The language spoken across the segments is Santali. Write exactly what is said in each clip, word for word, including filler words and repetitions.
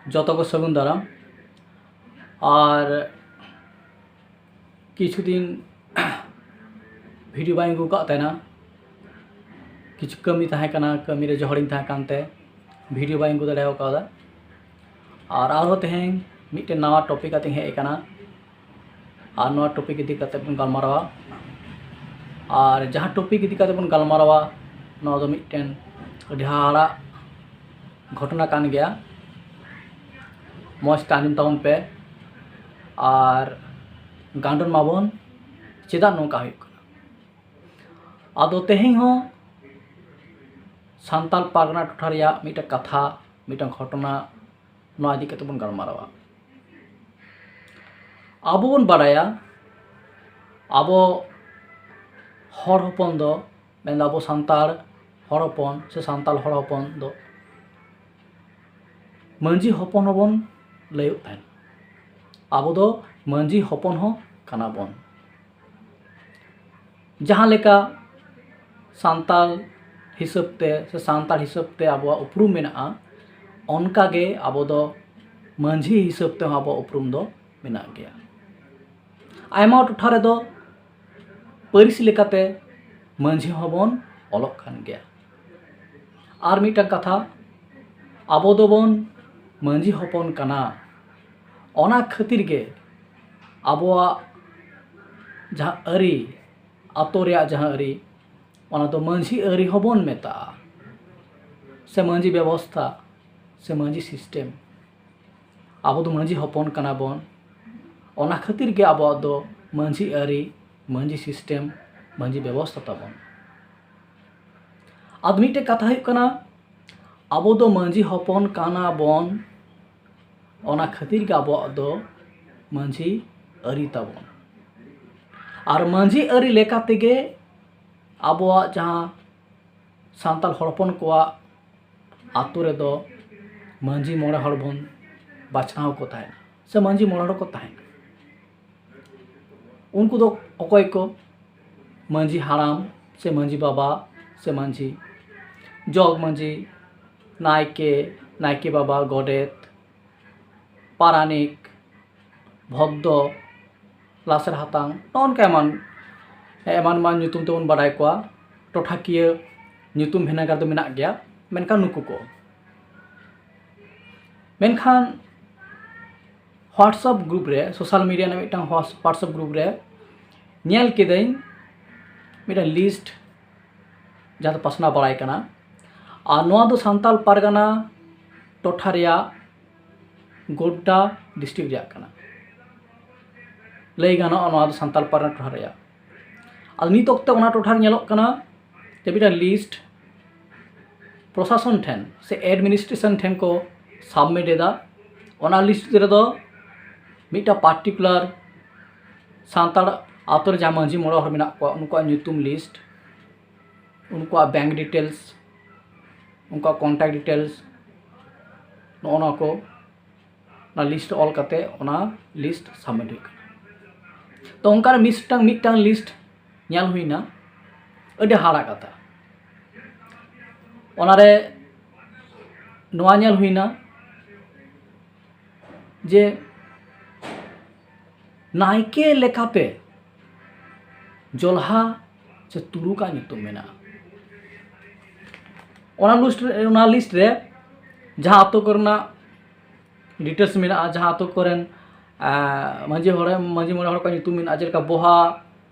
ᱡᱚᱛᱚ ᱠᱚ ᱥᱟᱹᱜᱩᱱ ᱫᱟᱨᱟᱢ᱾ ᱟᱨ ᱠᱤᱪᱷᱩ ᱫᱤᱱ ᱵᱷᱤᱰᱤᱭᱳ ᱵᱟᱹᱧ ᱟᱹᱜᱩ ᱟᱠᱟᱫ ᱛᱟᱦᱮᱱᱟ, ᱠᱤᱪᱷᱩ ᱠᱟᱹᱢᱤ ᱛᱟᱦᱮᱸ ᱠᱟᱱᱟ, ᱠᱟᱹᱢᱤ ᱨᱮ ᱡᱚᱦᱚᱲᱤᱧ ᱛᱟᱦᱮᱸ ᱠᱟᱱᱛᱮ ᱵᱷᱤᱰᱤᱭᱳ ᱵᱟᱹᱧ ᱟᱹᱜᱩ ᱫᱟᱲᱮ ᱟᱠᱟᱫᱟ᱾ ᱟᱨ ᱟᱨᱦᱚᱸ ᱛᱮᱦᱮᱧ ᱢᱤᱫᱴᱮᱱ ᱱᱟᱣᱟ ᱴᱚᱯᱤᱠ ᱟᱛᱮᱧ ᱦᱮᱡ ᱟᱠᱟᱱᱟ᱾ ᱟᱨ ᱱᱚᱣᱟ ᱴᱚᱯᱤᱠ ᱤᱫᱤ ᱠᱟᱛᱮ ᱵᱚᱱ ᱜᱟᱞᱢᱟᱨᱟᱣᱟ᱾ ᱟᱨ ᱡᱟᱦᱟᱸ ᱴᱚᱯᱤᱠ ᱤᱫᱤ ᱠᱟᱛᱮ ᱵᱚᱱ ᱜᱟᱞᱢᱟᱨᱟᱣᱟ, ᱱᱚᱣᱟ ᱫᱚ ᱢᱤᱫᱴᱮᱱ ᱟᱹᱰᱤ ᱦᱟᱦᱟᱲᱟᱜ ᱜᱷᱚᱴᱚᱱᱟ ᱠᱟᱱ ᱜᱮᱭᱟ᱾ ᱢᱚᱡᱽ ᱛᱮ ᱟᱸᱡᱚᱢ ᱛᱟᱵᱚᱱ ᱯᱮ ᱟᱨ ᱜᱟᱱᱰᱚᱱ ᱢᱟᱵᱚᱱ, ᱪᱮᱫᱟᱜ ᱱᱚᱝᱠᱟ ᱦᱩᱭᱩᱜ ᱠᱟᱱᱟ᱾ ᱟᱫᱚ ᱛᱮᱦᱮᱧ ᱦᱚᱸ ᱥᱟᱱᱛᱟᱲ ᱯᱟᱨᱜᱟᱱᱟ ᱴᱚᱴᱷᱟ ᱨᱮᱭᱟᱜ ᱢᱤᱫᱴᱟᱝ ᱠᱟᱛᱷᱟ, ᱢᱤᱫᱴᱟᱝ ᱜᱷᱚᱴᱚᱱᱟ, ᱱᱚᱣᱟ ᱤᱫᱤ ᱠᱟᱛᱮ ᱵᱚᱱ ᱜᱟᱞᱢᱟᱨᱟᱣᱟ᱾ ᱟᱵᱚ ᱵᱚᱱ ᱵᱟᱲᱟᱭᱟ, ᱟᱵᱚ ᱦᱚᱲ ᱦᱚᱯᱚᱱ ᱫᱚ, ᱢᱮᱱᱫᱚ ᱟᱵᱚ ᱥᱟᱱᱛᱟᱲ ᱦᱚᱲ ᱦᱚᱯᱚᱱ ᱥᱮ ᱥᱟᱱᱛᱟᱲ ᱦᱚᱲ ᱦᱚᱯᱚᱱ ᱫᱚ ᱢᱟᱹᱡᱷᱤ ᱦᱚᱯᱚᱱ ᱦᱚᱸᱵᱚᱱ ᱞᱟᱹᱭᱚᱜ ᱛᱟᱦᱮᱱ᱾ ᱟᱵᱚ ᱫᱚ ᱢᱟᱹᱡᱷᱤ ᱦᱚᱯᱚᱱ ᱦᱚᱸ ᱠᱟᱱᱟ ᱵᱚᱱ᱾ ᱡᱟᱦᱟᱸ ᱞᱮᱠᱟ ᱥᱟᱱᱛᱟᱲ ᱦᱤᱥᱟᱹᱵ ᱛᱮ ᱥᱮ ᱥᱟᱱᱛᱟᱲ ᱦᱤᱥᱟᱹᱵ ᱛᱮ ᱟᱵᱚᱣᱟᱜ ᱩᱯᱨᱩᱢ ᱢᱮᱱᱟᱜᱼᱟ, ᱚᱱᱠᱟ ᱜᱮ ᱟᱵᱚ ᱫᱚ ᱢᱟᱹᱡᱷᱤ ᱦᱤᱥᱟᱹᱵ ᱛᱮᱦᱚᱸ ᱟᱵᱚᱣᱟᱜ ᱩᱯᱨᱩᱢ ᱫᱚ ᱢᱮᱱᱟᱜ ᱜᱮᱭᱟ᱾ ᱟᱭᱢᱟ ᱴᱚᱴᱷᱟ ᱨᱮᱫᱚ ᱯᱟᱹᱨᱤᱥ ᱞᱮᱠᱟᱛᱮ ᱢᱟᱹᱡᱷᱤ ᱦᱚᱸᱵᱚᱱ ᱚᱞᱚᱜ ᱠᱟᱱ ᱜᱮᱭᱟ᱾ ᱟᱨ ᱢᱤᱫᱴᱟᱝ ᱠᱟᱛᱷᱟ, ᱟᱵᱚ ᱫᱚᱵᱚᱱ ᱢᱟᱹᱡᱷᱤ ᱦᱚᱯᱚᱱ ᱠᱟᱱᱟ, ᱚᱱᱟ ᱠᱷᱟᱹᱛᱤᱨ ᱜᱮ ᱟᱵᱚᱣᱟᱜ ᱡᱟᱦᱟᱸ ᱟᱹᱨᱤ, ᱟᱛᱳ ᱨᱮᱭᱟᱜ ᱡᱟᱦᱟᱸ ᱟᱹᱨᱤ, ᱚᱱᱟ ᱫᱚ ᱢᱟᱹᱡᱷᱤ ᱟᱹᱨᱤ ᱦᱚᱸᱵᱚᱱ ᱢᱮᱛᱟᱜᱼᱟ, ᱥᱮ ᱢᱟᱹᱡᱷᱤ ᱵᱮᱵᱚᱥᱛᱷᱟ, ᱥᱮ ᱢᱟᱹᱡᱷᱤ ᱥᱤᱥᱴᱮᱢ᱾ ᱟᱵᱚ ᱫᱚ ᱢᱟᱹᱡᱷᱤ ᱦᱚᱯᱚᱱ ᱠᱟᱱᱟ ᱵᱚᱱ, ᱚᱱᱟ ᱠᱷᱟᱹᱛᱤᱨ ᱜᱮ ᱟᱵᱚᱣᱟᱜ ᱫᱚ ᱢᱟᱹᱡᱷᱤ ᱟᱹᱨᱤ, ᱢᱟᱹᱡᱷᱤ ᱥᱤᱥᱴᱮᱢ, ᱢᱟᱹᱡᱷᱤ ᱵᱮᱵᱚᱥᱛᱷᱟ ᱛᱟᱵᱚᱱ᱾ ᱟᱨ ᱢᱤᱫᱴᱮᱡ ᱠᱟᱛᱷᱟ ᱦᱩᱭᱩᱜ ᱠᱟᱱᱟ, ᱟᱵᱚ ᱫᱚ ᱢᱟᱹᱡᱷᱤ ᱦᱚᱯᱚᱱ ᱠᱟᱱᱟ ᱵᱚᱱ, ᱚᱱᱟ ᱠᱷᱟᱹᱛᱤᱨ ᱜᱮ ᱟᱵᱚᱣᱟᱜ ᱫᱚ ᱢᱟᱹᱡᱷᱤ ᱟᱹᱨᱤ ᱛᱟᱵᱚᱱ᱾ ᱟᱨ ᱢᱟᱹᱡᱷᱤ ᱟᱹᱨᱤ ᱞᱮᱠᱟ ᱛᱮᱜᱮ ᱟᱵᱚᱣᱟᱜ ᱡᱟᱦᱟᱸ ᱥᱟᱱᱛᱟᱲ ᱦᱚᱲ ᱦᱚᱯᱚᱱ ᱠᱚᱣᱟᱜ ᱟᱛᱳ ᱨᱮᱫᱚ ᱢᱟᱹᱡᱷᱤ ᱢᱚᱬᱮ ᱦᱚᱲ ᱵᱚᱱ ᱵᱟᱪᱷᱱᱟᱣ ᱠᱚ ᱛᱟᱦᱮᱸᱫ, ᱥᱮ ᱢᱟᱹᱡᱷᱤ ᱢᱚᱬᱮ ᱦᱚᱲ ᱠᱚ ᱛᱟᱦᱮᱸᱫ᱾ ᱩᱱᱠᱩ ᱫᱚ ᱚᱠᱚᱭ ᱠᱚ? ᱢᱟᱹᱡᱷᱤ ᱦᱟᱲᱟᱢ ᱥᱮ ᱢᱟᱹᱡᱷᱤ ᱵᱟᱵᱟ ᱥᱮ ᱢᱟᱹᱡᱷᱤ, ᱡᱚᱜᱽ ᱢᱟᱹᱡᱷᱤ, ᱱᱟᱭᱠᱮ, ᱱᱟᱭᱠᱮ ᱵᱟᱵᱟ, ᱜᱚᱰᱮᱛ, ᱯᱟᱨᱟᱱᱤᱠ, ᱵᱷᱚᱫᱽᱫᱚ, ᱞᱟᱥᱮᱨ ᱦᱟᱛᱟᱝ, ᱱᱚᱜᱼᱚ ᱱᱚᱝᱠᱟ ᱮᱢᱟᱱ ᱮᱢᱟᱱ ᱮᱢᱟᱱ ᱧᱩᱛᱩᱢ ᱛᱮᱵᱚᱱ ᱵᱟᱰᱟᱭ ᱠᱚᱣᱟ᱾ ᱴᱚᱴᱷᱟᱠᱤᱭᱟᱹ ᱧᱩᱛᱩᱢ ᱵᱷᱮᱱᱮᱜᱟᱨ ᱫᱚ ᱢᱮᱱᱟᱜ ᱜᱮᱭᱟ, ᱢᱮᱱᱠᱷᱟᱱ ᱱᱩᱠᱩ ᱠᱚ ᱢᱮᱱᱠᱷᱟᱱ WhatsApp ᱜᱨᱩᱯ ᱨᱮ, ᱥᱳᱥᱟᱞ ᱢᱤᱰᱤᱭᱟ ᱨᱮᱱᱟᱜ ᱢᱤᱫᱴᱟᱝ WhatsApp ᱜᱨᱩᱯ ᱨᱮ ᱧᱮᱞ ᱠᱤᱫᱟᱹᱧ ᱢᱤᱫᱴᱟᱝ ᱞᱤᱥᱴ, ᱡᱟᱦᱟᱸ ᱫᱚ ᱯᱟᱥᱱᱟᱣ ᱵᱟᱲᱟᱭ ᱠᱟᱱᱟ᱾ ᱟᱨ ᱱᱚᱣᱟ ᱫᱚ ᱥᱟᱱᱛᱟᱲ ᱯᱟᱨᱜᱟᱱᱟ ᱴᱚᱴᱷᱟ ᱨᱮᱭᱟᱜ ᱜᱳᱰᱰᱟ ᱰᱤᱥᱴᱨᱤᱠᱴ ᱨᱮᱭᱟᱜ ᱠᱟᱱᱟ᱾ ᱞᱟᱹᱭ ᱜᱟᱱᱚᱜᱼᱟ, ᱱᱚᱣᱟ ᱫᱚ ᱥᱟᱱᱛᱟᱲ ᱯᱟᱨᱜᱟᱱᱟ ᱴᱚᱴᱷᱟ ᱨᱮᱭᱟᱜ᱾ ᱟᱫᱚ ᱱᱤᱛ ᱚᱠᱛᱮ ᱚᱱᱟ ᱴᱚᱴᱷᱟ ᱨᱮ ᱧᱮᱞᱚᱜ ᱠᱟᱱᱟ ᱡᱮ ᱢᱤᱫᱴᱟᱝ ᱞᱤᱥᱴ ᱯᱨᱚᱥᱟᱥᱚᱱ ᱴᱷᱮᱱ ᱥᱮ ᱮᱰᱢᱤᱱᱤᱥᱴᱨᱮᱥᱚᱱ ᱴᱷᱮᱱ ᱠᱚ ᱥᱟᱵᱢᱤᱴ ᱮᱫᱟ᱾ ᱚᱱᱟ ᱞᱤᱥᱴ ᱨᱮᱫᱚ ᱢᱤᱫᱴᱟᱝ ᱯᱟᱨᱴᱤᱠᱩᱞᱟᱨ ᱥᱟᱱᱛᱟᱲ ᱟᱛᱳ ᱨᱮ ᱡᱟᱦᱟᱸ ᱢᱟᱹᱡᱷᱤ ᱢᱚᱬᱮ ᱦᱚᱲ ᱢᱮᱱᱟᱜ ᱠᱚᱣᱟ, ᱩᱱᱠᱩᱣᱟᱜ ᱧᱩᱛᱩᱢ ᱞᱤᱥᱴ, ᱩᱱᱠᱩᱣᱟᱜ ᱵᱮᱝᱠ ᱰᱤᱴᱮᱞᱥ, ᱩᱱᱠᱩᱣᱟᱜ ᱠᱚᱱᱴᱟᱠᱴ ᱰᱤᱴᱮᱞᱥ, ᱱᱚᱜᱼᱚ ᱱᱚᱣᱟ ᱠᱚ ᱚᱱᱟ ᱞᱤᱥᱴ ᱚᱞ ᱠᱟᱛᱮ ᱚᱱᱟ ᱞᱤᱥᱴ ᱥᱟᱵᱢᱤᱴ ᱦᱩᱭᱩᱜ ᱠᱟᱱᱟ᱾ ᱛᱚ ᱚᱱᱠᱟᱱ ᱢᱤᱫᱴᱟᱝ ᱢᱤᱫᱴᱟᱝ ᱞᱤᱥᱴ ᱧᱮᱞ ᱦᱩᱭᱱᱟ, ᱟᱹᱰᱤ ᱦᱟᱦᱟᱲᱟ ᱠᱟᱛᱷᱟ᱾ ᱚᱱᱟᱨᱮ ᱱᱚᱣᱟ ᱧᱮᱞ ᱦᱩᱭᱱᱟ ᱡᱮ ᱱᱟᱭᱠᱮ ᱞᱮᱠᱟᱛᱮ ᱡᱚᱞᱦᱟ ᱥᱮ ᱛᱩᱲᱩᱠᱟᱜ ᱧᱩᱛᱩᱢ ᱢᱮᱱᱟᱜᱼᱟ᱾ ᱚᱱᱟ ᱞᱤᱥᱴ ᱨᱮ, ᱚᱱᱟ ᱞᱤᱥᱴ ᱨᱮ ᱡᱟᱦᱟᱸ ᱟᱛᱳ ᱠᱚᱨᱮᱱᱟᱜ ᱰᱤᱴᱮᱞᱥ ᱢᱮᱱᱟᱜᱼᱟ, ᱡᱟᱦᱟᱸ ᱟᱛᱳ ᱠᱚᱨᱮᱱ ᱟᱸ, ᱢᱟᱹᱡᱷᱤ ᱦᱚᱲ, ᱢᱟᱹᱡᱷᱤ ᱢᱚᱬᱮ ᱦᱚᱲ ᱠᱚᱣᱟᱜ ᱧᱩᱛᱩᱢ ᱢᱮᱱᱟᱜᱼᱟ, ᱡᱮᱞᱮᱠᱟ ᱵᱚᱦᱟ,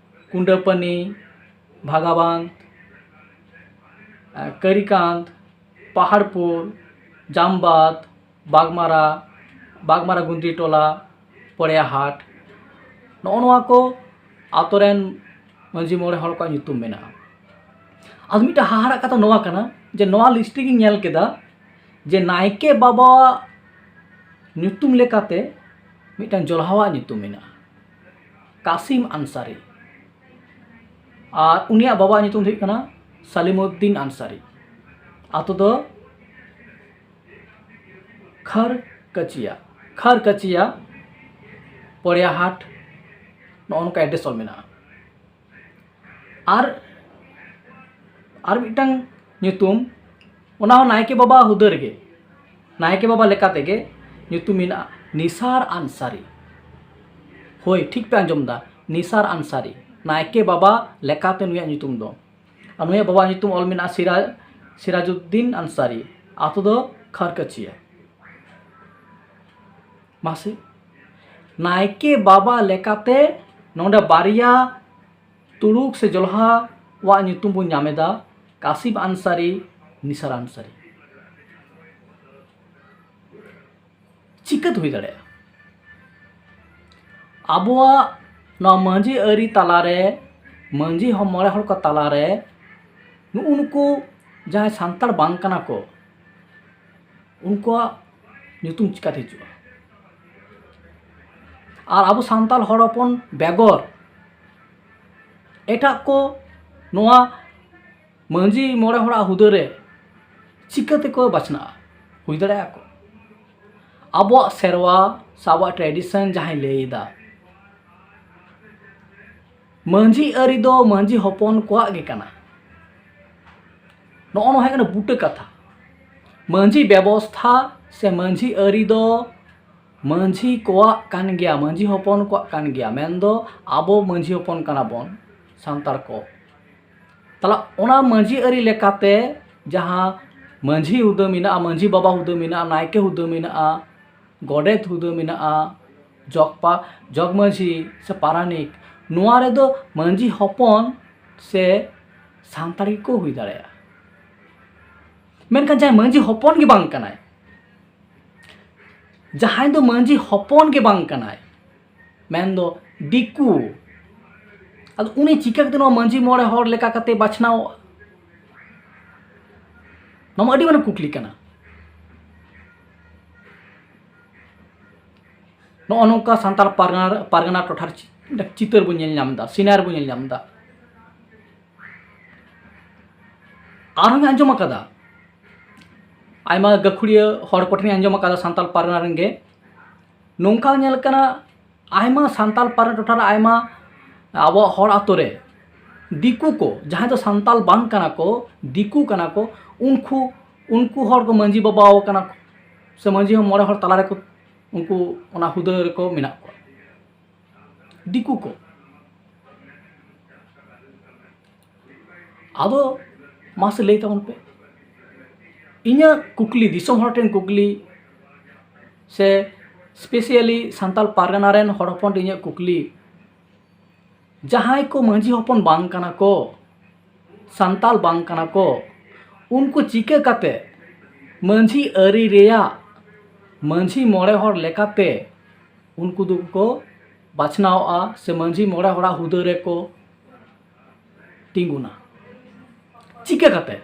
ᱠᱩᱸᱰᱟᱹᱯᱟᱹᱱᱤ, ᱵᱷᱟᱜᱟᱵᱟᱸᱫᱷ, ᱟᱸ, ᱠᱟᱹᱨᱤᱠᱟᱸᱫᱷ, ᱯᱟᱦᱟᱲᱯᱩᱨ, ᱡᱟᱢᱵᱟᱫᱽ, ᱵᱟᱜᱽᱢᱟᱨᱟ, ᱵᱟᱜᱽᱢᱟᱨᱟ ᱜᱩᱱᱫᱽᱨᱤ ᱴᱚᱞᱟ, ᱯᱚᱲᱮᱭᱟᱦᱟᱴ, ᱱᱚᱜᱼᱚ ᱱᱚᱣᱟ ᱠᱚ ᱟᱛᱳ ᱨᱮᱱ ᱢᱟᱹᱡᱷᱤ ᱢᱚᱬᱮ ᱦᱚᱲ ᱠᱚᱣᱟᱜ ᱧᱩᱛᱩᱢ ᱢᱮᱱᱟᱜᱼᱟ᱾ ᱟᱫᱚ ᱢᱤᱫᱴᱟᱝ ᱦᱟᱦᱟᱲᱟᱜ ᱠᱟᱛᱷᱟ ᱱᱚᱣᱟ ᱠᱟᱱᱟ ᱡᱮ ᱱᱚᱣᱟ ᱞᱤᱥᱴ ᱨᱮᱜᱤᱧ ᱧᱮᱞ ᱠᱮᱫᱟ ᱡᱮ ᱱᱟᱭᱠᱮ ᱵᱟᱵᱟᱣᱟᱜ ᱧᱩᱛᱩᱢ ᱞᱮᱠᱟᱛᱮ ᱢᱤᱫᱴᱟᱝ ᱡᱚᱞᱦᱟᱣᱟᱜ ᱧᱩᱛᱩᱢ ᱢᱮᱱᱟᱜᱼᱟ, ᱠᱟᱥᱤᱢ ᱟᱱᱥᱟᱨᱤ᱾ ᱟᱨ ᱩᱱᱤᱭᱟᱜ ᱵᱟᱵᱟᱣᱟᱜ ᱧᱩᱛᱩᱢ ᱫᱚ ᱦᱩᱭᱩᱜ ᱠᱟᱱᱟ ᱥᱟᱞᱤᱢᱩᱫᱫᱤᱱ ᱟᱱᱥᱟᱨᱤ᱾ ᱟᱛᱳ ᱫᱚ ᱠᱷᱟᱨᱠᱟᱪᱤᱭᱟ, ᱠᱷᱟᱨᱠᱟᱪᱤᱭᱟ, ᱯᱚᱲᱮᱭᱟᱦᱟᱴ, ᱱᱚᱜᱼᱚ ᱱᱚᱝᱠᱟ ᱮᱰᱨᱮᱥ ᱚᱞ ᱢᱮᱱᱟᱜᱼᱟ᱾ ᱟᱨ ᱟᱨ ᱢᱤᱫᱴᱟᱝ ᱧᱩᱛᱩᱢ, ᱚᱱᱟ ᱦᱚᱸ ᱱᱟᱭᱠᱮ ᱵᱟᱵᱟ ᱦᱩᱫᱟᱹ ᱨᱮᱜᱮ, ᱱᱟᱭᱠᱮ ᱵᱟᱵᱟ ᱞᱮᱠᱟ ᱛᱮᱜᱮ ᱧᱩᱛᱩᱢ ᱢᱮᱱᱟᱜᱼᱟ, ᱱᱤᱥᱟᱨ ᱟᱱᱥᱟᱨᱤ᱾ ᱦᱳᱭ, ᱴᱷᱤᱠ ᱯᱮ ᱟᱸᱡᱚᱢ ᱮᱫᱟ, ᱱᱤᱥᱟᱨ ᱟᱱᱥᱟᱨᱤ᱾ ᱱᱟᱭᱠᱮ ᱵᱟᱵᱟ ᱞᱮᱠᱟᱛᱮ ᱱᱩᱭᱟᱜ ᱧᱩᱛᱩᱢ ᱫᱚ᱾ ᱟᱨ ᱱᱩᱭᱟᱜ ᱵᱟᱵᱟᱣᱟᱜ ᱧᱩᱛᱩᱢ ᱚᱞ ᱢᱮᱱᱟᱜᱼᱟ ᱥᱤᱨᱟ-, ᱥᱤᱨᱟᱡᱩᱫᱽᱫᱤᱱ ᱟᱱᱥᱟᱨᱤ᱾ ᱟᱛᱳ ᱫᱚ ᱠᱷᱟᱨᱠᱟᱪᱤᱭᱟ᱾ ᱢᱟᱥᱮ, ᱱᱟᱭᱠᱮ ᱵᱟᱵᱟ ᱞᱮᱠᱟᱛᱮ ᱱᱚᱰᱮ ᱵᱟᱨᱭᱟ ᱛᱩᱲᱩᱠ ᱥᱮ ᱡᱚᱞᱦᱟᱣᱟᱜ ᱧᱩᱛᱩᱢ ᱵᱚᱱ ᱧᱟᱢ ᱮᱫᱟ, ᱠᱟᱥᱤᱢ ᱟᱱᱥᱟᱨᱤ, ᱱᱤᱥᱟᱨ ᱟᱱᱥᱟᱨᱤ᱾ ᱪᱤᱠᱟᱹᱛᱮ ᱦᱩᱭ ᱫᱟᱲᱮᱭᱟᱜᱼᱟ? ᱟᱵᱚᱣᱟᱜ ᱱᱚᱣᱟ ᱢᱟᱹᱡᱷᱤ ᱟᱹᱨᱤ ᱛᱟᱞᱟᱨᱮ, ᱢᱟᱹᱡᱷᱤ ᱦᱚᱸ ᱢᱚᱬᱮ ᱦᱚᱲ ᱠᱚ ᱛᱟᱞᱟᱨᱮ ᱱᱩᱜᱼᱩ ᱱᱩᱠᱩ ᱡᱟᱦᱟᱸᱭ ᱥᱟᱱᱛᱟᱲ ᱵᱟᱝ ᱠᱟᱱᱟ ᱠᱚ, ᱩᱱᱠᱩᱣᱟᱜ ᱧᱩᱛᱩᱢ ᱪᱤᱠᱟᱹᱛᱮ ᱦᱤᱡᱩᱜᱼᱟ? ᱟᱨ ᱟᱵᱚ ᱥᱟᱱᱛᱟᱲ ᱦᱚᱲ ᱦᱚᱯᱚᱱ ᱵᱮᱜᱚᱨ ᱮᱴᱟᱜ ᱠᱚ ᱱᱚᱣᱟ ᱢᱟᱹᱡᱷᱤ ᱢᱚᱬᱮ ᱦᱚᱲᱟᱜ ᱦᱩᱫᱟᱹ ᱨᱮ ᱪᱤᱠᱟᱹ ᱛᱮᱠᱚ ᱵᱟᱪᱷᱱᱟᱜᱼᱟ? ᱦᱩᱭ ᱫᱟᱲᱮᱭᱟᱜᱼᱟ ᱠᱚ? ᱟᱵᱚᱣᱟᱜ ᱥᱮᱨᱣᱟ ᱥᱮ ᱟᱵᱚᱣᱟᱜ tradition ᱡᱟᱦᱟᱸᱭ ᱞᱟᱹᱭ ᱮᱫᱟ, ᱢᱟᱹᱡᱷᱤ ᱟᱹᱨᱤ ᱫᱚ ᱢᱟᱹᱡᱷᱤ ᱦᱚᱯᱚᱱ ᱠᱚᱣᱟᱜ ᱜᱮ ᱠᱟᱱᱟ᱾ ᱱᱚᱜᱼᱚ ᱱᱚᱣᱟ ᱦᱩᱭᱩᱜ ᱠᱟᱱᱟ ᱵᱩᱴᱟᱹ ᱠᱟᱛᱷᱟ᱾ ᱢᱟᱹᱡᱷᱤ ᱵᱮᱵᱚᱥᱛᱷᱟ ᱥᱮ ᱢᱟᱹᱡᱷᱤ ᱟᱹᱨᱤ ᱫᱚ ᱢᱟᱹᱡᱷᱤ ᱠᱚᱣᱟᱜ ᱠᱟᱱ ᱜᱮᱭᱟ, ᱢᱟᱹᱡᱷᱤ ᱦᱚᱯᱚᱱ ᱠᱚᱣᱟᱜ ᱠᱟᱱ ᱜᱮᱭᱟ᱾ ᱢᱮᱱᱫᱚ ᱟᱵᱚ ᱢᱟᱹᱡᱷᱤ ᱦᱚᱯᱚᱱ ᱠᱟᱱᱟ ᱵᱚᱱ ᱥᱟᱱᱛᱟᱲ ᱠᱚ᱾ ᱛᱟᱦᱞᱮ ᱚᱱᱟ ᱢᱟᱹᱡᱷᱤ ᱟᱹᱨᱤ ᱞᱮᱠᱟᱛᱮ ᱡᱟᱦᱟᱸ ᱢᱟᱹᱡᱷᱤ ᱦᱩᱫᱟᱹ ᱢᱮᱱᱟᱜᱼᱟ, ᱢᱟᱹᱡᱷᱤ ᱵᱟᱵᱟ ᱦᱩᱫᱟᱹ ᱢᱮᱱᱟᱜᱼᱟ, ᱱᱟᱭᱠᱮ ᱦᱩᱫᱟᱹ ᱢᱮᱱᱟᱜᱼᱟ, ᱜᱚᱰᱮᱛ ᱦᱩᱫᱟᱹ ᱢᱮᱱᱟᱜᱼᱟ, ᱡᱚᱜᱽ ᱯᱟ-, ᱡᱚᱜᱽ ᱢᱟᱹᱡᱷᱤ ᱥᱮ ᱯᱟᱨᱟᱱᱤᱠ, ᱱᱚᱣᱟ ᱨᱮᱫᱚ ᱢᱟᱹᱡᱷᱤ ᱦᱚᱯᱚᱱ ᱥᱮ ᱥᱟᱱᱛᱟᱲ ᱜᱮᱠᱚ ᱦᱩᱭ ᱫᱟᱲᱮᱭᱟᱜᱼᱟ᱾ ᱢᱮᱱᱠᱷᱟᱱ ᱡᱟᱦᱟᱸᱭ ᱢᱟᱹᱡᱷᱤ ᱦᱚᱯᱚᱱ ᱜᱮ ᱵᱟᱝ ᱠᱟᱱᱟᱭ, ᱡᱟᱦᱟᱸᱭ ᱫᱚ ᱢᱟᱹᱡᱷᱤ ᱦᱚᱯᱚᱱ ᱜᱮ ᱵᱟᱝ ᱠᱟᱱᱟᱭ, ᱢᱮᱱᱫᱚ ᱫᱤᱠᱩ, ᱟᱫᱚ ᱩᱱᱤ ᱪᱤᱠᱟᱹ ᱠᱟᱛᱮ ᱱᱚᱣᱟ ᱢᱟᱹᱡᱷᱤ ᱢᱚᱬᱮ ᱦᱚᱲ ᱞᱮᱠᱟ ᱠᱟᱛᱮ ᱵᱟᱪᱷᱱᱟᱣᱚᱜᱼᱟ? ᱱᱚᱣᱟ ᱢᱟ ᱟᱹᱰᱤ ᱢᱟᱨᱟᱝ ᱠᱩᱠᱞᱤ ᱠᱟᱱᱟ᱾ ᱱᱚᱜᱼᱚ ᱱᱚᱝᱠᱟ ᱥᱟᱱᱛᱟᱲ ᱯᱟᱨᱜᱟᱱᱟ, ᱯᱟᱨᱜᱟᱱᱟ ᱴᱚᱴᱷᱟ ᱨᱮ ᱪᱤ-, ᱪᱤᱛᱟᱹᱨ ᱵᱚᱱ ᱧᱮᱞ ᱧᱟᱢ ᱮᱫᱟ, scenery ᱵᱚᱱ ᱧᱮᱞ ᱧᱟᱢ ᱮᱫᱟ᱾ ᱟᱨᱦᱚᱸᱧ ᱟᱸᱡᱚᱢ ᱟᱠᱟᱫᱟ, ᱟᱭᱢᱟ ᱜᱟᱹᱠᱷᱩᱲᱤᱭᱟᱹ ᱦᱚᱲ ᱠᱚᱴᱷᱮᱱᱤᱧ ᱟᱸᱡᱚᱢ ᱟᱠᱟᱫᱟ ᱥᱟᱱᱛᱟᱲ ᱯᱟᱨᱜᱟᱱᱟ ᱨᱮᱱ ᱜᱮ, ᱱᱚᱝᱠᱟ ᱧᱮᱞ ᱠᱟᱱᱟ, ᱟᱭᱢᱟ ᱥᱟᱱᱛᱟᱲ ᱯᱟᱨᱜᱟᱱᱟ ᱴᱚᱴᱷᱟ ᱨᱮ ᱟᱭᱢᱟ ᱟᱵᱚᱣᱟᱜ ᱦᱚᱲ ᱟᱛᱳ ᱨᱮ ᱫᱤᱠᱩ ᱠᱚ, ᱡᱟᱦᱟᱸᱭ ᱫᱚ ᱥᱟᱱᱛᱟᱲ ᱵᱟᱝ ᱠᱟᱱᱟ ᱠᱚ, ᱫᱤᱠᱩ ᱠᱟᱱᱟ ᱠᱚ, ᱩᱱᱠᱩ, ᱩᱱᱠᱩ ᱦᱚᱲ ᱠᱚ ᱢᱟᱹᱡᱷᱤ ᱵᱟᱵᱟ ᱟᱠᱟᱱᱟ ᱠᱚ, ᱥᱮ ᱢᱟᱹᱡᱷᱤ ᱦᱚᱸ ᱢᱚᱬᱮ ᱦᱚᱲ ᱛᱟᱞᱟ ᱨᱮᱠᱚ ᱩᱱᱠᱩ ᱚᱱᱟ ᱦᱩᱫᱟᱹ ᱨᱮᱠᱚ ᱢᱮᱱᱟᱜ ᱠᱚᱣᱟ, ᱫᱤᱠᱩ ᱠᱚ᱾ ᱟᱫᱚ ᱢᱟᱥᱮ ᱞᱟᱹᱭ ᱛᱟᱵᱚᱱ ᱯᱮ, ᱤᱧᱟᱹᱜ ᱠᱩᱠᱞᱤ, ᱫᱤᱥᱚᱢ ᱦᱚᱲ ᱴᱷᱮᱱ ᱠᱩᱠᱞᱤ, ᱥᱮ specially ᱥᱟᱱᱛᱟᱲ ᱯᱟᱨᱜᱟᱱᱟ ᱨᱮᱱ ᱦᱚᱲ ᱦᱚᱯᱚᱱ ᱴᱷᱮᱱ ᱤᱧᱟᱹᱜ ᱠᱩᱠᱞᱤ, ᱡᱟᱦᱟᱸᱭ ᱠᱚ ᱢᱟᱹᱡᱷᱤ ᱦᱚᱯᱚᱱ ᱵᱟᱝ ᱠᱟᱱᱟ ᱠᱚ, ᱥᱟᱱᱛᱟᱲ ᱵᱟᱝ ᱠᱟᱱᱟ ᱠᱚ, ᱩᱱᱠᱩ ᱪᱤᱠᱟᱹ ᱠᱟᱛᱮ ᱢᱟᱹᱡᱷᱤ ᱟᱹᱨᱤ ᱨᱮᱭᱟᱜ ᱢᱟᱹᱡᱷᱤ ᱢᱚᱬᱮ ᱦᱚᱲ ᱞᱮᱠᱟᱛᱮ ᱩᱱᱠᱩ ᱫᱚᱠᱚ ᱵᱟᱪᱷᱱᱟᱣᱚᱜᱼᱟ ᱥᱮ ᱢᱟᱹᱡᱷᱤ ᱢᱚᱬᱮ ᱦᱚᱲᱟᱜ ᱦᱩᱫᱟᱹ ᱨᱮᱠᱚ ᱛᱤᱸᱜᱩᱱᱟ? ᱪᱤᱠᱟᱹ ᱠᱟᱛᱮ?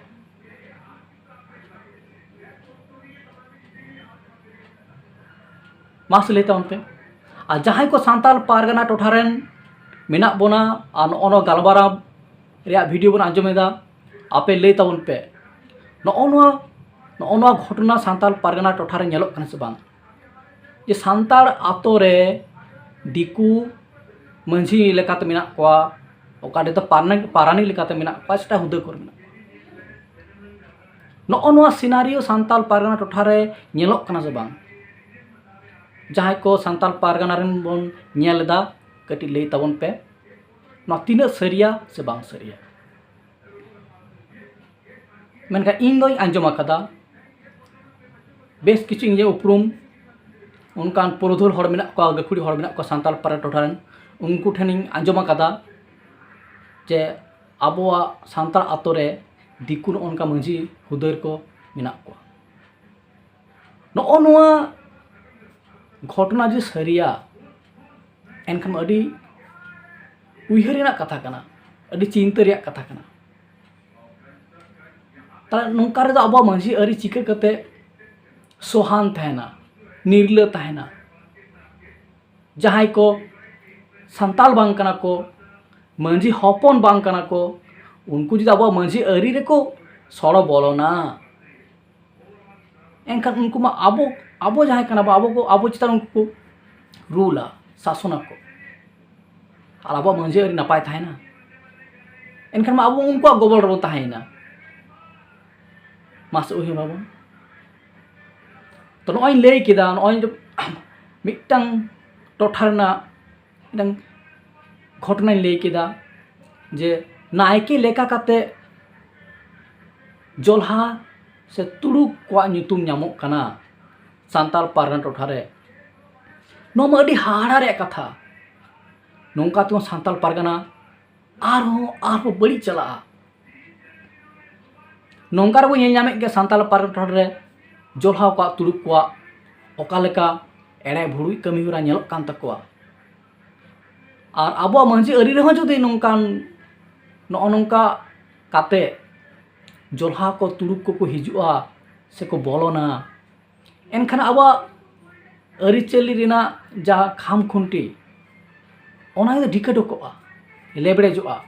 ᱢᱟᱥᱮ ᱞᱟᱹᱭ ᱛᱟᱵᱚᱱ ᱯᱮ᱾ ᱟᱨ ᱡᱟᱦᱟᱸᱭ ᱠᱚ ᱥᱟᱱᱛᱟᱲ ᱯᱟᱨᱜᱟᱱᱟ ᱴᱚᱴᱷᱟ ᱨᱮᱱ ᱢᱮᱱᱟᱜ ᱵᱚᱱᱟ ᱟᱨ ᱱᱚᱜᱼᱚ ᱱᱚᱣᱟ ᱜᱟᱞᱢᱟᱨᱟᱣ ᱨᱮᱭᱟᱜ ᱵᱷᱤᱰᱤᱭᱳ ᱵᱚᱱ ᱟᱸᱡᱚᱢᱮᱫᱟ, ᱟᱯᱮ ᱞᱟᱹᱭ ᱛᱟᱵᱚᱱ ᱯᱮ, ᱱᱚᱜᱼᱚ ᱱᱚᱣᱟ, ᱱᱚᱜᱼᱚ ᱱᱚᱣᱟ ᱜᱷᱚᱴᱚᱱᱟ ᱥᱟᱱᱛᱟᱲ ᱯᱟᱨᱜᱟᱱᱟ ᱴᱚᱴᱷᱟ ᱨᱮ ᱧᱮᱞᱚᱜ ᱠᱟᱱᱟ ᱥᱮ ᱵᱟᱝ? ᱡᱮ ᱥᱟᱱᱛᱟᱲ ᱟᱛᱳ ᱨᱮ ᱫᱤᱠᱩ ᱢᱟᱹᱡᱷᱤ ᱞᱮᱠᱟᱛᱮ ᱢᱮᱱᱟᱜ ᱠᱚᱣᱟ, ᱚᱠᱟ ᱨᱮᱫᱚ ᱯᱟᱨᱟᱱᱤᱠ, ᱯᱟᱨᱟᱱᱤᱠ ᱞᱮᱠᱟᱛᱮ ᱢᱮᱱᱟᱜ ᱠᱚᱣᱟ, ᱥᱮᱴᱟ ᱦᱩᱫᱟᱹ ᱠᱚᱨᱮ ᱢᱮᱱᱟᱜ ᱠᱚᱣᱟ᱾ ᱱᱚᱜᱼᱚ ᱱᱚᱣᱟ ᱥᱤᱱᱟᱨᱤᱭᱳ ᱥᱟᱱᱛᱟᱲ ᱯᱟᱨᱜᱟᱱᱟ ᱴᱚᱴᱷᱟ ᱨᱮ ᱧᱮᱞᱚᱜ ᱠᱟᱱᱟ ᱥᱮ ᱵᱟᱝ? ᱡᱟᱦᱟᱸᱭ ᱠᱚ ᱥᱟᱱᱛᱟᱲ ᱯᱟᱨᱜᱟᱱᱟ ᱨᱮᱱ ᱵᱚᱱ ᱧᱮᱞ ᱮᱫᱟ, ᱠᱟᱹᱴᱤᱡ ᱞᱟᱹᱭ ᱛᱟᱵᱚᱱ ᱯᱮ, ᱱᱚᱣᱟ ᱛᱤᱱᱟᱹᱜ ᱥᱟᱹᱨᱤᱭᱟ ᱥᱮ ᱵᱟᱝ ᱥᱟᱹᱨᱤᱭᱟ? ᱢᱮᱱᱠᱷᱟᱱ ᱤᱧ ᱫᱚᱧ ᱟᱸᱡᱚᱢ ᱟᱠᱟᱫᱟ, ᱵᱮᱥ ᱠᱤᱪᱷᱩ ᱤᱧ ᱩᱯᱨᱩᱢ ᱚᱱᱠᱟᱱ ᱯᱩᱨᱩᱫᱷᱩᱞ ᱦᱚᱲ ᱢᱮᱱᱟᱜ ᱠᱚᱣᱟ, ᱜᱟᱹᱠᱷᱩᱲᱤ ᱦᱚᱲ ᱢᱮᱱᱟᱜ ᱠᱚᱣᱟ ᱥᱟᱱᱛᱟᱲ ᱯᱟᱨᱜᱟᱱᱟ ᱴᱚᱴᱷᱟ ᱨᱮᱱ, ᱩᱱᱠᱩ ᱴᱷᱮᱱᱤᱧ ᱟᱸᱡᱚᱢ ᱟᱠᱟᱫᱟ ᱡᱮ ᱟᱵᱚᱣᱟᱜ ᱥᱟᱱᱛᱟᱲ ᱟᱛᱳ ᱨᱮ ᱫᱤᱠᱩ ᱱᱚᱜᱼᱚ ᱱᱚᱝᱠᱟ ᱢᱟᱹᱡᱷᱤ ᱦᱩᱫᱟᱹ ᱨᱮᱠᱚ ᱢᱮᱱᱟᱜ ᱠᱚᱣᱟ᱾ ᱱᱚᱜᱼᱚ ᱱᱚᱣᱟ ᱜᱷᱚᱴᱚᱱᱟ ᱡᱩᱫᱤ ᱥᱟᱹᱨᱤᱭᱟ, ᱮᱱᱠᱷᱟᱱ ᱟᱹᱰᱤ ᱩᱭᱦᱟᱹᱨ ᱨᱮᱱᱟᱜ ᱠᱟᱛᱷᱟ ᱠᱟᱱᱟ, ᱟᱹᱰᱤ ᱪᱤᱱᱛᱟᱹ ᱨᱮᱭᱟᱜ ᱠᱟᱛᱷᱟ ᱠᱟᱱᱟ᱾ ᱛᱟᱦᱞᱮ ᱱᱚᱝᱠᱟ ᱨᱮᱫᱚ ᱟᱵᱚᱣᱟᱜ ᱢᱟᱹᱡᱷᱤ ᱟᱹᱨᱤ ᱪᱤᱠᱟᱹ ᱠᱟᱛᱮ ᱥᱚᱦᱟᱱ ᱛᱟᱦᱮᱱᱟ, ᱱᱤᱨᱞᱟᱹ ᱛᱟᱦᱮᱱᱟ? ᱡᱟᱦᱟᱸᱭ ᱠᱚ ᱥᱟᱱᱛᱟᱲ ᱵᱟᱝ ᱠᱟᱱᱟ ᱠᱚ, ᱢᱟᱹᱡᱷᱤ ᱦᱚᱯᱚᱱ ᱵᱟᱝ ᱠᱟᱱᱟ ᱠᱚ, ᱩᱱᱠᱩ ᱡᱩᱫᱤ ᱟᱵᱚᱣᱟᱜ ᱢᱟᱹᱡᱷᱤ ᱟᱹᱨᱤ ᱨᱮᱠᱚ ᱥᱚᱲᱚ ᱵᱚᱞᱚᱱᱟ, ᱮᱱᱠᱷᱟᱱ ᱩᱱᱠᱩ ᱢᱟ ᱟᱵᱚ, ᱟᱵᱚ ᱡᱟᱦᱟᱸᱭ ᱠᱟᱱᱟ ᱵᱚ, ᱟᱵᱚ ᱠᱚ, ᱟᱵᱚ ᱪᱮᱛᱟᱱ ᱩᱱᱠᱩ ᱠᱚ ᱨᱩᱞᱟ, ᱥᱟᱥᱚᱱᱟᱠᱚ᱾ ᱟᱨ ᱟᱵᱚᱣᱟᱜ ᱢᱟᱹᱡᱷᱤ ᱟᱹᱨᱤ ᱱᱟᱯᱟᱭ ᱛᱟᱦᱮᱱᱟ, ᱮᱱᱠᱷᱟᱱ ᱢᱟ ᱟᱵᱚ ᱩᱱᱠᱩᱣᱟᱜ ᱜᱚᱵᱚᱞ ᱨᱮᱵᱚᱱ ᱛᱟᱦᱮᱸᱭᱮᱱᱟ᱾ ᱢᱟᱥᱮ ᱩᱭᱦᱟᱹᱨ ᱢᱟᱵᱚᱱ᱾ ᱛᱚ, ᱱᱚᱜᱼᱚᱭ ᱤᱧ ᱞᱟᱹᱭ ᱠᱮᱫᱟ, ᱱᱚᱜᱼᱚᱭ ᱡᱮ ᱢᱤᱫᱴᱟᱝ ᱴᱚᱴᱷᱟ ᱨᱮᱱᱟᱜ ᱢᱤᱫᱴᱟᱝ ᱜᱷᱚᱴᱚᱱᱟᱧ ᱞᱟᱹᱭ ᱠᱮᱫᱟ, ᱡᱮ ᱱᱟᱭᱠᱮ ᱞᱮᱠᱟ ᱠᱟᱛᱮ ᱡᱚᱞᱦᱟ ᱥᱮ ᱛᱩᱲᱩᱠ ᱠᱚᱣᱟᱜ ᱧᱩᱛᱩᱢ ᱧᱟᱢᱚᱜ ᱠᱟᱱᱟ ᱥᱟᱱᱛᱟᱲ ᱯᱟᱨᱜᱟᱱᱟ ᱴᱚᱴᱷᱟ ᱨᱮ᱾ ᱱᱚᱣᱟ ᱢᱟ ᱟᱹᱰᱤ ᱦᱟᱦᱟᱲᱟ ᱨᱮᱭᱟᱜ ᱠᱟᱛᱷᱟ᱾ ᱱᱚᱝᱠᱟ ᱛᱮᱢᱟ ᱥᱟᱱᱛᱟᱲ ᱯᱟᱨᱜᱟᱱᱟ ᱟᱨᱦᱚᱸ ᱟᱨᱦᱚᱸ ᱵᱟᱹᱲᱤᱡ ᱪᱟᱞᱟᱜᱼᱟ᱾ ᱱᱚᱝᱠᱟ ᱨᱮᱵᱚᱱ ᱧᱮᱞ ᱧᱟᱢᱮᱫ ᱜᱮᱭᱟ ᱥᱟᱱᱛᱟᱲ ᱯᱟᱨᱜᱟᱱᱟ ᱴᱚᱴᱷᱟ ᱨᱮ ᱡᱚᱞᱦᱟ ᱠᱚᱣᱟᱜ, ᱛᱩᱲᱩᱠ ᱠᱚᱣᱟᱜ ᱚᱠᱟ ᱞᱮᱠᱟ ᱮᱲᱮ ᱵᱷᱩᱲᱩᱡ ᱠᱟᱹᱢᱤ ᱦᱚᱨᱟ ᱧᱮᱞᱚᱜ ᱠᱟᱱ ᱛᱟᱠᱚᱣᱟ᱾ ᱟᱨ ᱟᱵᱚᱣᱟᱜ ᱢᱟᱹᱡᱷᱤ ᱟᱹᱨᱤ ᱨᱮᱦᱚᱸ ᱡᱩᱫᱤ ᱱᱚᱝᱠᱟᱱ, ᱱᱚᱜᱼᱚ ᱱᱚᱝᱠᱟ ᱠᱟᱛᱮ ᱡᱚᱞᱦᱟ ᱠᱚ, ᱛᱩᱲᱩᱠ ᱠᱚᱠᱚ ᱦᱤᱡᱩᱜᱼᱟ ᱥᱮᱠᱚ ᱵᱚᱞᱚᱱᱟ, ᱮᱱᱠᱷᱟᱱ ᱟᱵᱚᱣᱟᱜ ᱟᱹᱨᱤᱪᱟᱹᱞᱤ ᱨᱮᱱᱟᱜ ᱡᱟᱦᱟᱸ ᱠᱷᱟᱢ ᱠᱷᱩᱱᱴᱤ, ᱚᱱᱟ ᱫᱚ ᱰᱷᱤᱠᱟᱹ ᱰᱷᱚᱠᱚᱜᱼᱟ, ᱞᱮᱵᱲᱮᱡᱚᱜᱼᱟ᱾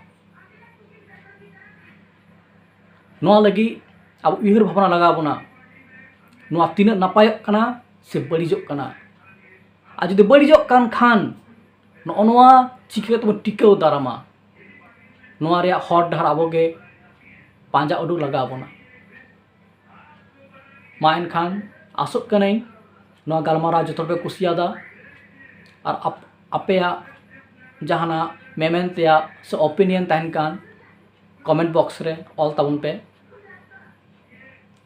ᱱᱚᱣᱟ ᱞᱟᱹᱜᱤᱫ ᱟᱵᱚ ᱩᱭᱦᱟᱹᱨ ᱵᱷᱟᱵᱽᱱᱟ ᱞᱟᱜᱟᱣ ᱵᱚᱱᱟ, ᱱᱚᱣᱟ ᱛᱤᱱᱟᱹᱜ ᱱᱟᱯᱟᱭᱚᱜ ᱠᱟᱱᱟ ᱥᱮ ᱵᱟᱹᱲᱤᱡᱚᱜ ᱠᱟᱱᱟ᱾ ᱟᱨ ᱡᱩᱫᱤ ᱵᱟᱹᱲᱤᱡᱚᱜ ᱠᱟᱱ ᱠᱷᱟᱱ, ᱱᱚᱜᱼᱚ ᱱᱚᱣᱟ ᱪᱤᱠᱟᱹ ᱛᱮᱵᱚᱱ ᱴᱤᱠᱟᱹᱣ ᱫᱟᱨᱟᱢᱟ, ᱱᱚᱣᱟ ᱨᱮᱭᱟᱜ ᱦᱚᱨ ᱰᱟᱦᱟᱨ ᱟᱵᱚ ᱜᱮ ᱯᱟᱸᱡᱟ ᱩᱰᱩᱠ ᱞᱟᱜᱟᱣ ᱵᱚᱱᱟ᱾ ᱢᱟ ᱮᱱᱠᱷᱟᱱ ᱟᱥᱚᱜ ᱠᱟᱹᱱᱟᱹᱧ ᱱᱚᱣᱟ ᱜᱟᱞᱢᱟᱨᱟᱣ ᱡᱚᱛᱚ ᱦᱚᱲ ᱯᱮ ᱠᱩᱥᱤᱭᱟᱫᱟ, ᱟᱨ ᱟᱯ-, ᱟᱯᱮᱭᱟᱜ ᱡᱟᱦᱟᱱᱟᱜ ᱢᱮᱢᱮᱱ ᱛᱮᱭᱟᱜ ᱥᱮ opinion ᱛᱟᱦᱮᱱ ᱠᱷᱟᱱ comment box ᱨᱮ ᱚᱞ ᱛᱟᱵᱚᱱ ᱯᱮ,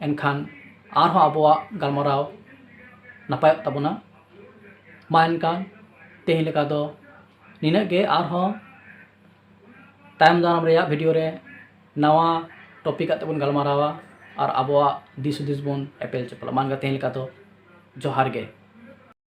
ᱮᱱᱠᱷᱟᱱ ᱟᱨᱦᱚᱸ ᱟᱵᱚᱣᱟᱜ ᱜᱟᱞᱢᱟᱨᱟᱣ ᱱᱟᱯᱟᱭᱚᱜ ᱛᱟᱵᱚᱱᱟ᱾ ᱢᱟ ᱮᱱᱠᱷᱟᱱ ᱛᱮᱦᱮᱧ ᱞᱮᱠᱟ ᱫᱚ ᱱᱤᱱᱟᱹᱜ ᱜᱮ, ᱟᱨᱦᱚᱸ ᱛᱟᱭᱚᱢ ᱫᱟᱨᱟᱢ ᱨᱮᱭᱟᱜ video ᱨᱮ ᱱᱟᱣᱟ topic ᱟᱛᱮ ᱵᱚᱱ ᱜᱟᱞᱢᱟᱨᱟᱣᱟ ᱟᱨ ᱟᱵᱚᱣᱟᱜ ᱫᱤᱥ ᱦᱩᱫᱤᱥ ᱵᱚᱱ ᱮᱯᱮᱞ ᱪᱟᱯᱟᱞᱟ᱾ ᱢᱟ ᱮᱱᱠᱷᱟᱱ ᱛᱮᱦᱮᱧ ᱞᱮᱠᱟ ᱫᱚ ᱡᱚᱦᱟᱨ ᱜᱮ᱾